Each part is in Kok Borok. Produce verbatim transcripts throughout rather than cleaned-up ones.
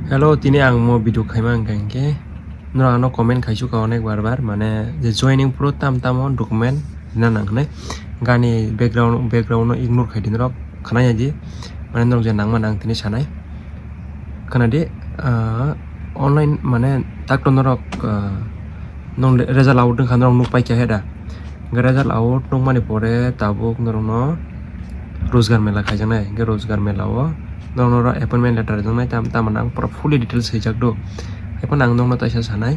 Hello, tini ang mo video khaima hwnkha hinkhe norok ano comment khaisukha onek bar bar, mane je joining pro tam tamo document rina nang hinwi. Gani background, background no ignore khaidi norok, khwnaya di, mane norok je nangma nang tini sanai. Khwnadi, ah, online mane takto norok, ah, nong result out wngkha norok nuk paikha he da. Hwnkhe result out nukmani pore tabuk norokno Rozgar Mela khaijaknai. Hwnkhe Rozgar Mela o norokno oro appointment letter rijak nai, tam, tamo nang pura fully details swijak do. Haiphano ang nokno taisa sanai.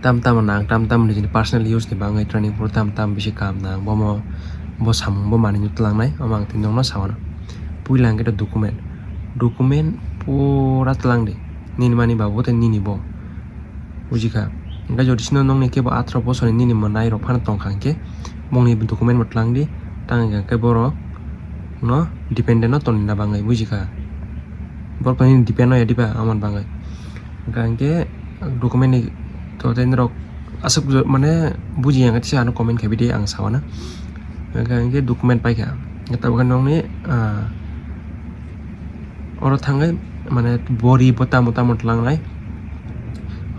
Tam, tamo nang, tam, tamo nijini personal use ni bagwi training pro tam, tam bisi kam nang, bomo, bo samung bo manwi tlangnai, omo ang tini nokno sawana. Puila hwnkhe document. Document pura tlang di. Nini mani ba bo tei nini bo. Bujikha. Hwnkhe jodi sino nokni kebo atharoh bosorni nini mwnai rok phano tongkha hwnkhe, bongni document bo tlang di, tang hwnkhe borok no dependent no tongna bagwi, bujikha. Borok nini depend no ya diba, amoni bagwi. Hwnkha hwnkhe document ni to tei norok aswk mane bujiya hwnkhe tisa ano comment khaibidi, ang sawana. Hwnkha hwnkhe document paikha. Tabukhe nokni, ah, Oro thangwi mane bori bo tamo tamo tlangnai.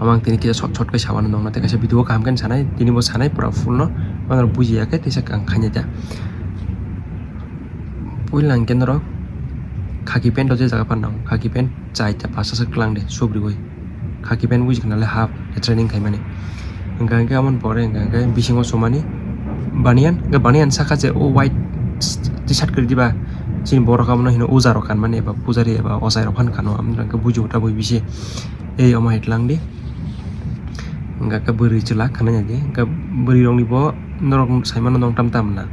Omo ang tini kisa short short khe sawana nokno, tei kaisa video kaham khe sanai, tini bo sanai pura full no, bono bujiya khe teisa ang khainai ta. Puila hwnkhe norok khaki pant rok je jaga phan nango, khaki pant chai ta pasa se tlang de subriwi. Khaki pant buji khna le half training khaimani. Hwnkha hwnkhe amoni pore hwnkha hwnkhe bisingo sumani baniyan, hwnkhe baniyan saka je o white t-shirt kwrwi diba, chini borok abono hino uja rok kanmani eba pujari eba ochai rok phano kano, amoni hwnkhe buji uta bui bisi ei omo hai tlang di. Hwnkha hwnkhe bwrwi chwla khna ya di, hwnkhe bwrwi rokni bo norok saimano nong tam tam na.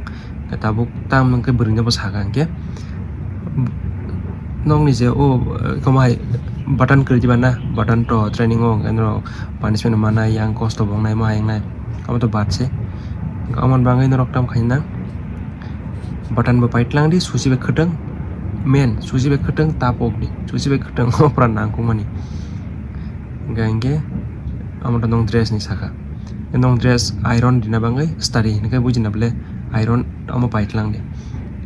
Tabuk tam hwnkhe bwrwino bo sakha hwnkhe, nokni je o, eh, omo hai button kwrwi diba na, button to training o hwnkhe norok punishment manai, yang kosto bo wngnai, ma hai wngnai, omo to bad se. Omo ni bagwi norok tam khaina, button bo pai tlang di, susi bai khwtwng, men susi bai khwtwng, tapok di, susi bai khwtwng, o pura nangkukmani. Hwnkhe hwnkhe omo to nong dress ni sakha. Nong dress iron rina bagwi stari hwnkhe bujina bole iron omo pai tlang di.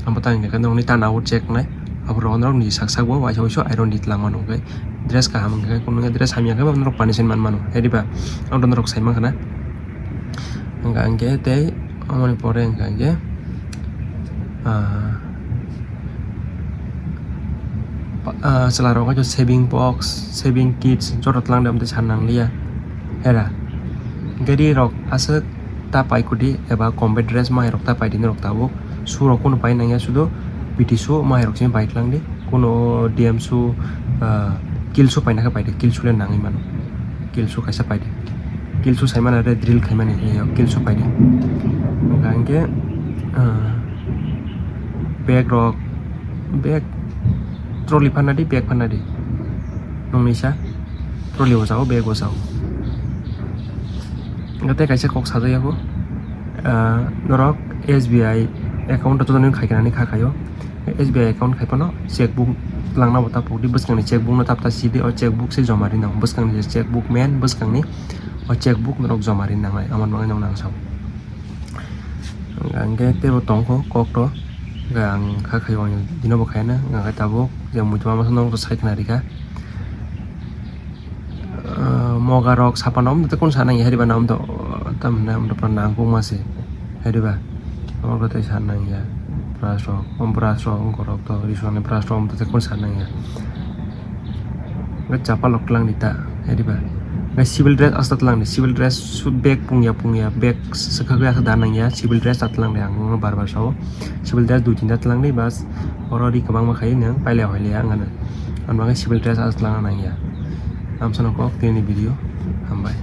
Omo tang hwnkhe nongni tana o check nai. Aborok norok ni sak sak bo waisa waisa iron ri tlang mano hwnkhe dress kaham hwnkhe kunu dress hamya khe norok punishment man mano. Hai diba? Omo norok sai mankha na. Hwnkha hwnkhe tei omoni pore hwnkha hwnkhe, ah, pa-, ah, chwla rok shaving box, shaving kits joto tlang de, amtwi sa nang liya. Hera. Gari rok aswk ta pai kudi eba combat dress ma hai rok ta pai di norok tabuk. Shoe rok kunu pai nang ya, sudo P T shoe ma hai rok simi pai tlang di. Kuno D M shoe, ah, kill shoe paina khe paidi, kill shoe le nangwi mano. Kill shoe kaisa paidi. Kill shoe saimano re drill khaimani, eh, kill shoe paidi. Hwnkha hwnkhe, ah, bag rok, bag trolley phanadi, bag phanadi. Nungni sa trolley o sao, bag o sao. Hwnkhe tei kaisa kok sajak yago, ah, norok S B I account o jotono khai khe nani kha khaio. S B I account khai phano checkbook langna bo ta pokdi, bwskangni checkbook no tapta sidi, o checkbook se joma rinang, bwskangni je checkbook men bwskangni o checkbook norok joma rinangnai, amoni bagwi nokno ang sao. Hwnkhe teibo tongkho kok to, hwnkhe ang kha khai o, dino bo khaina, hwnkhe tabuk je muitu masa nokto sai khna rikha. Ah, moga rok sapano omo tei kunu sa nang ya, heri ba na omo to, tam hinai omo to pura nangkukma se, heri ba? Omo tei sa nang ya, brush rok, omo brush rok, wngkha rok to, riswk ni brush rok omo tei kunu sa nang ya. Hwnkhe chapal rok tlang di ta, heri ba? Hwnkhe civil dress aswk tlang di, civil dress suit bag pungya pungya, bag swkagwi aswk da nang ya, civil dress ta tlang di, ang bar bar sao, civil dress dui tinta tlang di, bas, oro ri kwbangma khai nwng pailai hoilai ya wngkha na. Ang bagwi civil dress aswk tlang nang ya. Amsano kok tini video. Hambai.